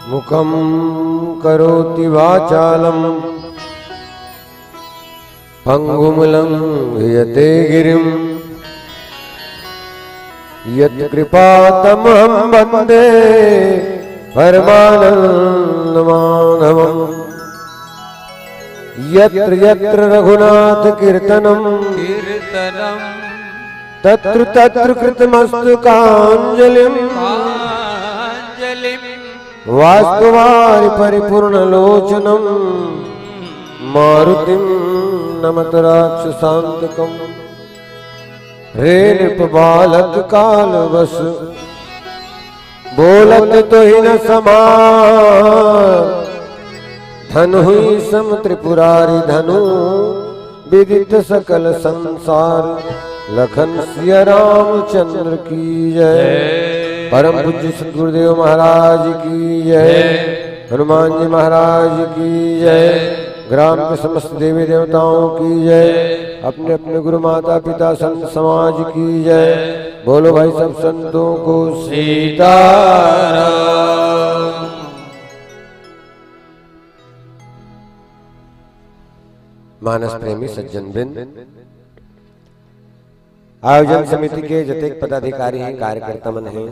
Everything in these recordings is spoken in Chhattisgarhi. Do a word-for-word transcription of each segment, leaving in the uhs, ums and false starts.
मुखं करोति वाचालं पंगुं लंघयते गिरिं। यत्कृपातमहं वन्दे परमानन्दमाधवम्। यत्र यत्र रघुनाथकीर्तनं कीर्तनम्। तत्र तत्र कृतमस्तकाञ्जलिम्। काञ्जलिम्। वास्तवारि परिपूर्णलोचनं मारुतिं नमत राक्षसान्तकम्। रे नृप बालक काल बस बोलत तोहि न समार। धनु हुई सम त्रिपुरारि धनु विदित सकल संसार। लखन सिया रामचंद्र की जय। परम पूज्य सदगुरुदेव महाराज की जय। हनुमान जी महाराज की जय। ग्राम के समस्त देवी देवताओं की जय। अपने अपने गुरु माता पिता संत समाज की जय। बोलो भाई सब संतों को सीताराम। मानस प्रेमी सज्जन वृंद, आयोजन समिति के जतेक पदाधिकारी हैं, कार्यकर्ता मन हैं,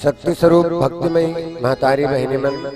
शक्ति स्वरूप भक्तिमय महतारी बहिनी मन,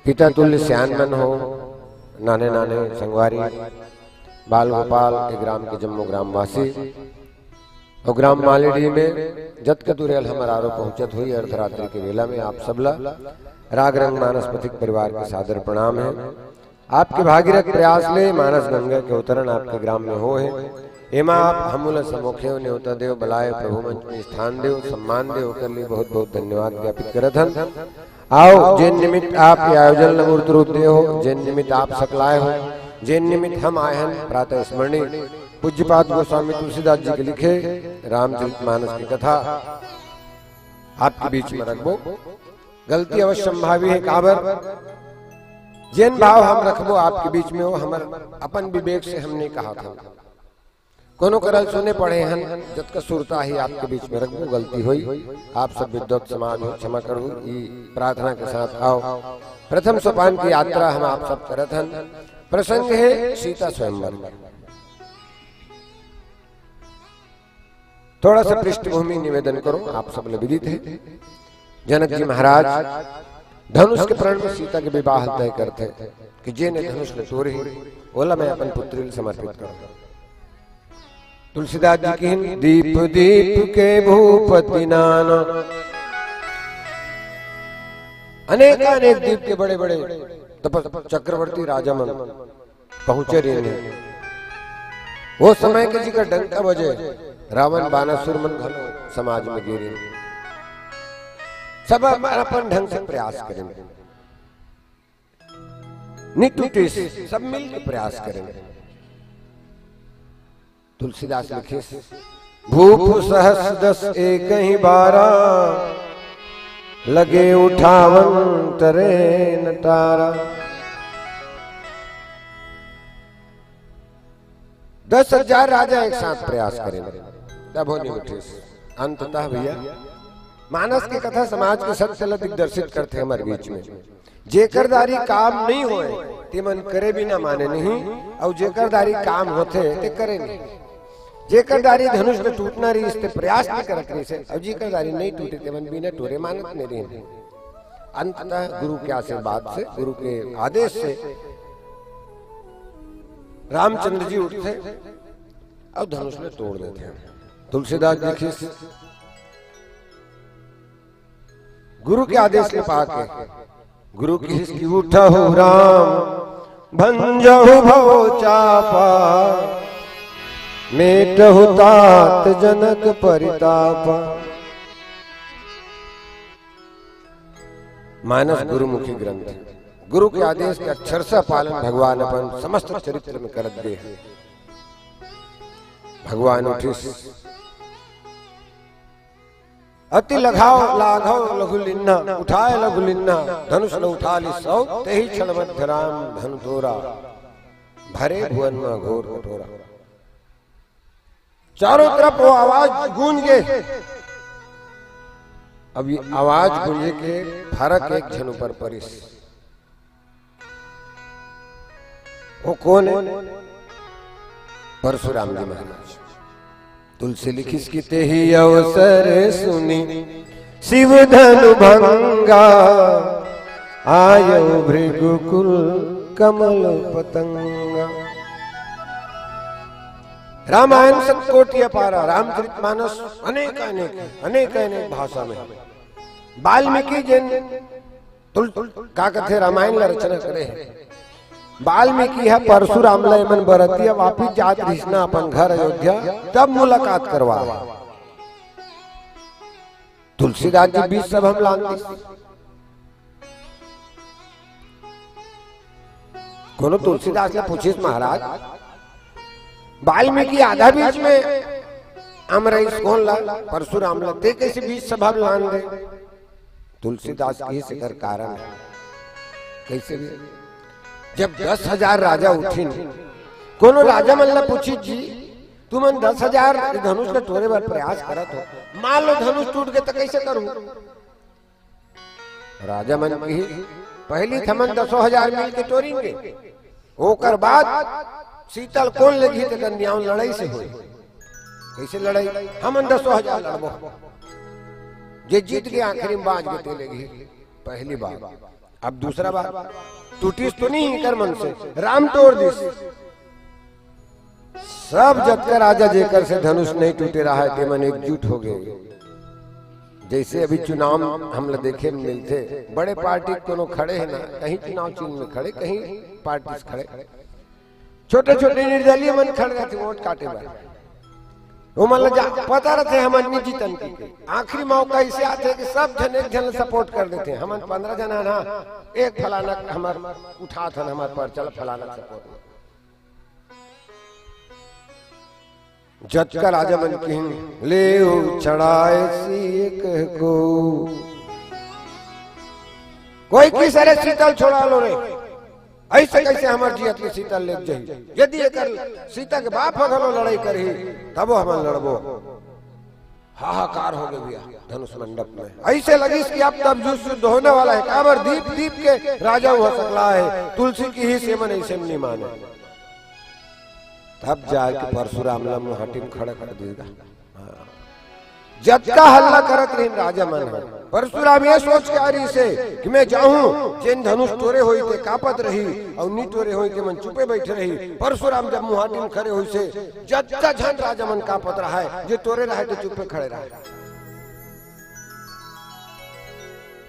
पिता तुल्य सियान मन हो, नाने नाने संगवारी, बाल गोपाल के ग्राम के जम्मो ग्रामवासी और ग्राम मालेडी में जतका दूर हमर आरो पहुंचत हुई अर्धरात्रि के वेला में आप सबला राग रंग मानस पथिक परिवार के सादर प्रणाम है। आपके भागीरथ प्रयास ले मानस गंगा के अवतरण आपके ग्राम में हो है। एमा आप हमू ला समोखे हो, न्योता देव, बलाय, प्रभु मंच में स्थान देव, सम्मान देव, ओकर लिए बहुत बहुत धन्यवाद ज्ञापित करत हन। आओ, जेन निमित्त आप ये आयोजन ल मूर्त रूप दे हो, जेन निमित्त आप सकलाए हो, जेन निमित्त हम आए हन, प्रातः स्मरणी पूज्यपाद गोस्वामी तुलसीदास जी के लिखे रामचरित मानस की कथा आपके बीच में रखबो। गलती अवश्य संभावी है, काबर जेन भाव हम रखबो आपके बीच में, वो हमर अपन विवेक से हम नहीं कहा था। कोनो करल सुने पढ़े हन, जतका सुरता ही आपके बीच में रखबो, गलती होई, आप सब विद्वत समाज हो, क्षमा करू, ई प्रार्थना के साथ आओ। प्रथम सोपान की यात्रा हम आप सब करत हन। प्रसंग है सीता स्वयंवर। थोड़ा सा पृष्ठभूमि निवेदन करो, आप सब ले विदित है, जनक जी महाराज धनुष के प्रण में सीता के विवाह तय करते कि जे ने धनुष ल टोरही, ओला मैं अपन पुत्री ल समर्पित करूं। तुलसीदास जी की हिन, दीप दीप के भूपति नाना, अनेक अनेक दीप के बड़े बड़े तपस चक्रवर्ती राजा मन पहुंचे रहिन। वो समय के जिकर डंका बजे, रावण बानासुर मन घलो समाज में गिरे। सब अपन अपन ढंग से प्रयास करें, नि टूटे, सब मिल के प्रयास करें। तुलसीदास लिखे, भूप सहस दस एक ही बारा, लगे उठावन तरे न तारा। दस हजार राजा एक साथ प्रयास करें, तब हो नहीं उठे। अंततः भैया, मानस की कथा समाज के सत्य ल दिग्दर्शित करते हमारे बीच में। जेकर दारी काम नहीं होए, ते मन करे बिना माने नहीं, और जेकर दारी काम होथे, ते करे नहीं। जेकर दारी धनुष में टूटना रही, इसते प्रयास नहीं करत रही से, और जेकर दारी नहीं टूटे, ते मन बिना टोरे मानत नहीं रही। अंततः गुरु के आशीर्वाद से, गुरु के आदेश से रामचंद्र जी उठते और धनुष में तोड़ देते हैं। तुलसीदास जी खिस गुरु के आदेश के पाके गुरु की हिस की उठहु राम भंजहु भव चापा, मेटहु तात जनक परितापा। मानस गुरुमुखी ग्रंथ, गुरु के आदेश के अक्षरशः पालन भगवान अपन समस्त चरित्र में करत गे हैं। भगवान उठिस, अति लघाव लाघव लघु लिन्ना, उठाय लघु लिन्ना, धनुष न उठा ली सौ, तेहि क्षण मध्य राम धनु तोरा, भरे भुवन में घोर कटोरा। चारों तरफ वो आवाज गूंज गे। अब ये आवाज गूंजे के फरक एक झन ऊपर परिस। वो कोन हे? परशुराम जी महाराज। तुलसी लिखिस कि तेहि अवसर सुनि शिव धनु भंगा, आयो भृगुकुल कमल पतंगा। रामायण शतकोटि अपारा, रामचरितमानस अनेक अनेक, अनेक अनेक भाषा में। वाल्मीकि जेन तुल-, का कथे, रामायण ला रचना करे हे। वाल्मीकि ह परशुराम ला एमन बरतिया वापिस जात रिहिस ना अपन घर अयोध्या, तब मुलाकात करवा। तुलसीदास जी बीच सभा में लान दिस। कोनो तुलसीदास ला पूछिस, महाराज, वाल्मीकि आधा बीच में अमराइस कोन ला, परशुराम ला, ते कैसे बीच सभा में लान दे? तुलसीदास किहिस एकर कारण हे। कैसे भी? जब दस हजार राजा उठिन, कोनो राजा मन ला पूछिस, जी, तुमन दस हजार धनुष ला टोरे बर प्रयास करत हो, मान लो धनुष टूट गे त कैसे करू? राजा मन किहिस, पहली त हमन दसों हजार मिल के टोरेंगे, ओकर बाद सीता ल कोन लेगही तेकर नियाव लड़ाई से होई। कैसे लड़ाई? हमन दसों हजार लड़बो, जे जीत गे आखिरी में बांच गे ते लेगही। पहली बात। अब दूसरा बात, टूटिस तो नहीं एकर मन से, राम टोर दिस। सब जतका राजा जेकर से धनुष नहीं टूटे रहा है, ते मन एकजुट हो गए। जैसे अभी चुनाव हमला देखे में मिलथे, बड़े पार्टी कोनो खड़े हे ना, कहीं चुनाव चिन्ह में खड़े, कहीं पार्टी से खड़े, छोटे-छोटे निर्दलीय मन खड़े रहिथे वोट काटे बर। ओमन ला जा-, पता रहिथे हमन नहीं जीतन के। आखिरी मौका ऐसे आथे कि सब झन एक झन ला सपोर्ट कर देथे। हमन पंद्रह झन हन, हाँ, एक फलाना हमर उठात हन, हमर पर चल फलाना सपोर्ट। जतका राजा मन किहिन, "लेहु चढ़ाए सी एक को।" कोई किहिस, "अरे सीता ल छोड़ा लो रे, ऐसे कैसे हमर जियत ले सीता ल लेग जाही? यदि एकर सीता के बाप ह घलो लड़ाई करही, तबो हमन लड़बो।" हाहाकार हो गए भैया धनुष मंडप में। ऐसे लगिस कि अब तब युद्ध शुद्ध होने वाला है। काबर दीप दीप के राजा हुआ सकला है। तुलसी किहिस एमन ऐसे नहीं माने। तब जाके परशुराम ला मुहाटी में खड़ा कर देगा। हाँ। जतका हल्ला करत रहिन राजा मन ह, परशुराम ये सोच के आ रहिसे कि मैं जाहूं, जेन धनुष टोरे होई ते कांपत रही, अउ नी टोरे होई ते मन चुपे बैठे रही। परशुराम जब मुहाटी में खड़े होइसे, जतका झन राजा मन कांपत रहा है, जे टोरे रहा है ते चुपे खड़े रहा है।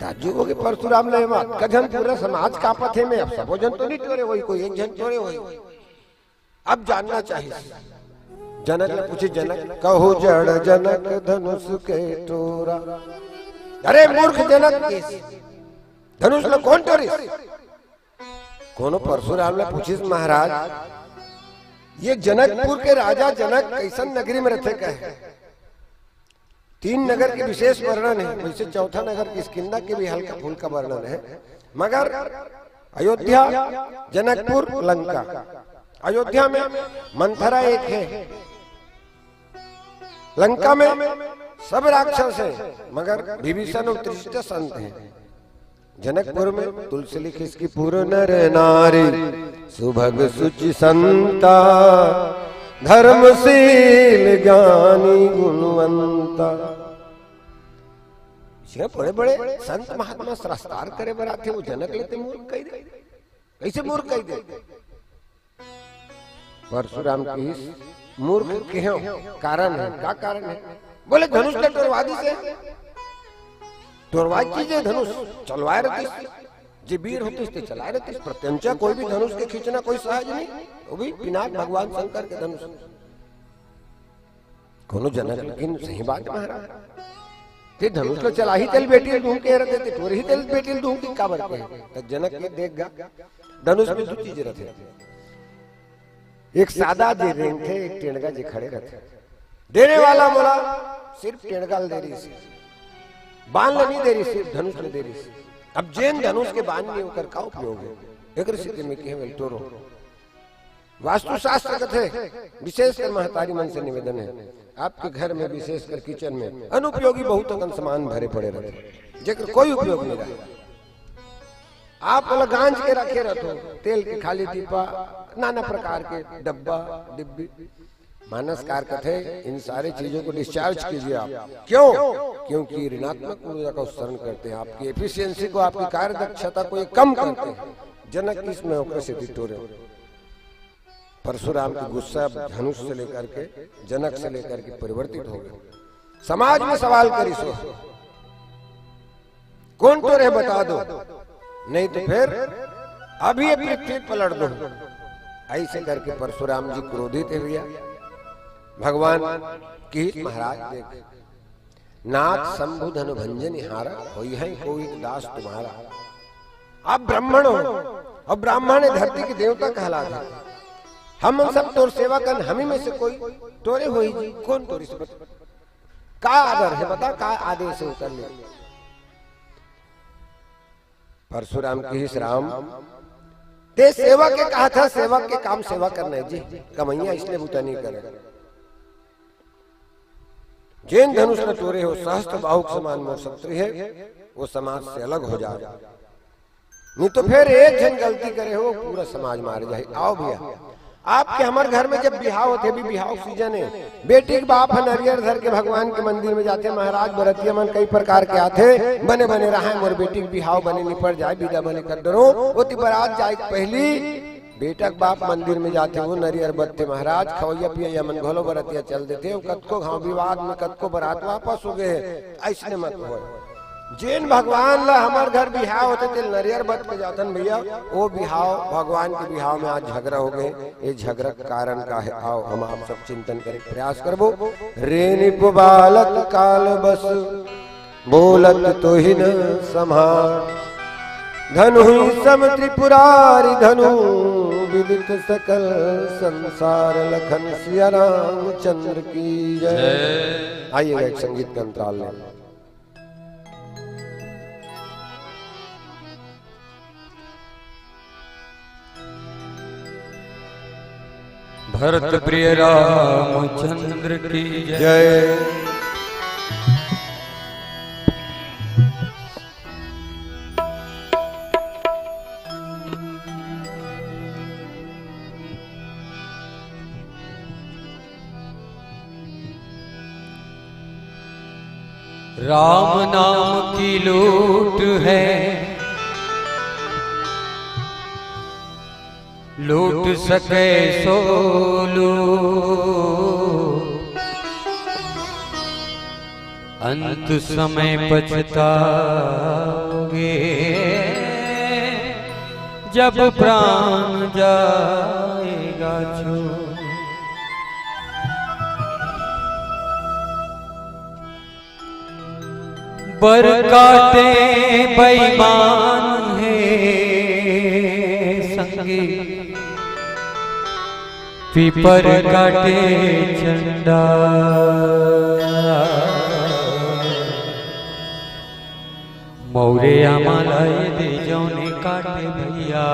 ताज्जुब हो गे परशुराम ले बात, का झन पूरा समाज कांपत हे, मैं अब सबो झन तो नी टोरे होई, कोई एक झन टोरे होई। अब जानना चाहिए। जनक ने पूछे, "जनक, कहु जड़ जनक धनुष के टोरा।" अरे मूर्ख जनक, धनुष ला कोन टोरिस? कोनो परशुराम ला पूछिस, "महाराज, ये जनकपुर के राजा जनक कैसन नगरी में रहिथे?" कहे, तीन नगर के विशेष वर्णन हे, वैसे चौथा नगर किष्किंधा के भी हल्का फुल्का वर्णन हे, मगर अयोध्या, जनकपुर, लंका। अयोध्या में मंथरा एक हे, लंका में सब राक्षस हे, मगर विभीषण उत्कृष्ट संत हे। जनकपुर में तुलसी लिखिस कि पुर नर नारी सुभग सुचि संता, धर्मशील ज्ञानी गुणवंता। ये बड़े-बड़े संत महात्मा सत्कार करे बर आथे, वो जनक ला ते मूर्ख कहि दे। कैसे मूर्ख कहि दे? परशुराम किहिस, "मूर्ख कहेंव, कारण हे।" का कारण हे? बोले, "धनुष ला टोरवा दिस हे।" टोरवाय किहिस धनुष, चलवाय रहतिस। जे वीर होतिस ते चलाय रहतिस। प्रत्यंचा कोई भी धनुष के खींचना कोई सहज नहीं, वो भी पिनाक भगवान शंकर के धनुष। कोनो जनक लेकिन सही बात महाराज, ते धनुष ला चलाही तेला बेटी ल दूहूं कहे रहिथे, ते टोरही तेला बेटी ल दूहूं कहे काबर कहे? त जनक के देख गा, धनुष में दू चीज रहिथे, एक सादा जे रेंगथे, एक टेंड़गा जे खड़े रहिथे। देने वाला मोला सिर्फ टेंड़गा ल दे रहिस, बान ल नहीं दे रहिस, सिर्फ धनुष ल दे रहिस। अब जेन धनुष के बान नहीं, ओकर का उपयोग हे? एकर सेती मैं कहेंव टोरो। वास्तुशास्त्र कथे, विशेषकर महतारी मन से निवेदन हे, आपके घर में, विशेषकर किचन में, अनुपयोगी बहुत अकन सामान भरे पड़े रहते, जेकर कोई उपयोग नहीं रहे। आप ओला गांज के रखे रहते हो, तेल के खाली डिब्बा, नाना प्रकार के डब्बा, डिब्बी। मानसकार कथे, इन सारे चीजों को डिस्चार्ज कीजिए आप। क्यों? क्योंकि ऋणात्मक ऊर्जा का उत्सरण करते हैं, आपकी एफिशिएंसी को, आपकी कार्यदक्षता को ये कम करते हैं। जनक किस में होकर से टोरे हो? परशुराम की गुस्सा अब धनुष से लेकर के, जनक से लेकर के परिवर्तित हो गया। समाज में सवाल करिस हो, कौन टोरे बता दो, नहीं तो फिर अभी ये पृथ्वी पलट दो। ऐसे करके परशुराम जी क्रोधित हे भैया। भगवान की महाराज देख, नाथ शंभु धन भंजन हारा, होई है कोई दास तुम्हारा। आप ब्राह्मण हो, और ब्राह्मण हे धरती के देवता कहलाथे। हम सब तोर सेवा करन, हमी में से कोई टोरे होई जी, कौन टोरे से बता? का आदर हे बता, का आदेश हे उतर ले? परशुराम किहिस, राम, ते सेवक के कहा था, सेवक के काम सेवा करना है जी, कमैया इसने बूता नहीं करे। जेन धनुष न टोरे हो, सहस्त्र बाहु के समान मोर शत्रु है, वो समाज से अलग हो जा, नहीं तो फिर एक झन गलती करे हो, पूरा समाज मार जाए। आओ भैया, आपके हमर घर में जब बिहाव होथे, अभी बिहाव सीजन हे, बेटी के बाप ह नरियर धर के भगवान के मंदिर में जाथे, महाराज बरतिया मन कई प्रकार के आथे, बने बने रहे मोर बेटी के बिहाव बने निपट जाए, बिदा बने कर डरो। ओती बरात जाए के पहली बेटा के बाप मंदिर में जाथे, वो नरियर बत्थे महाराज, खवैया पियैया मन घलो बरतिया चल देथे, वो कतको घाव विवाद में कतको बरात वापस हो गए, ऐसने मत होय। जेन भगवान ला हमर घर बिहाव होथे, तेल नरियर बत के जाथन भैया, वो बिहाव, भगवान के बिहाव में आज झगड़ा हो गए। ये झगड़ा के कारण का हे? आओ, हम आप सब चिंतन करे के प्रयास करबो। रे नृप बालक काल बस, बोलत तोहि न सम्हार। धनु ही सम त्रिपुरारि धनु, विदित सकल संसार। लखन सिया रामचंद्र की जय। जय। आइएगा, एक संगीत का अंतराल लें। भरत प्रिय रामचंद्र की जय। जय। राम नाम की लूट है, लूट सके सो लूट, अंत समय पछताओगे जब प्राण जाएगा छूट। बर काटे बेईमान हे संगी, पीपर काटे चंडा। मौरे आमा ला ये दे जौने काटे भैया,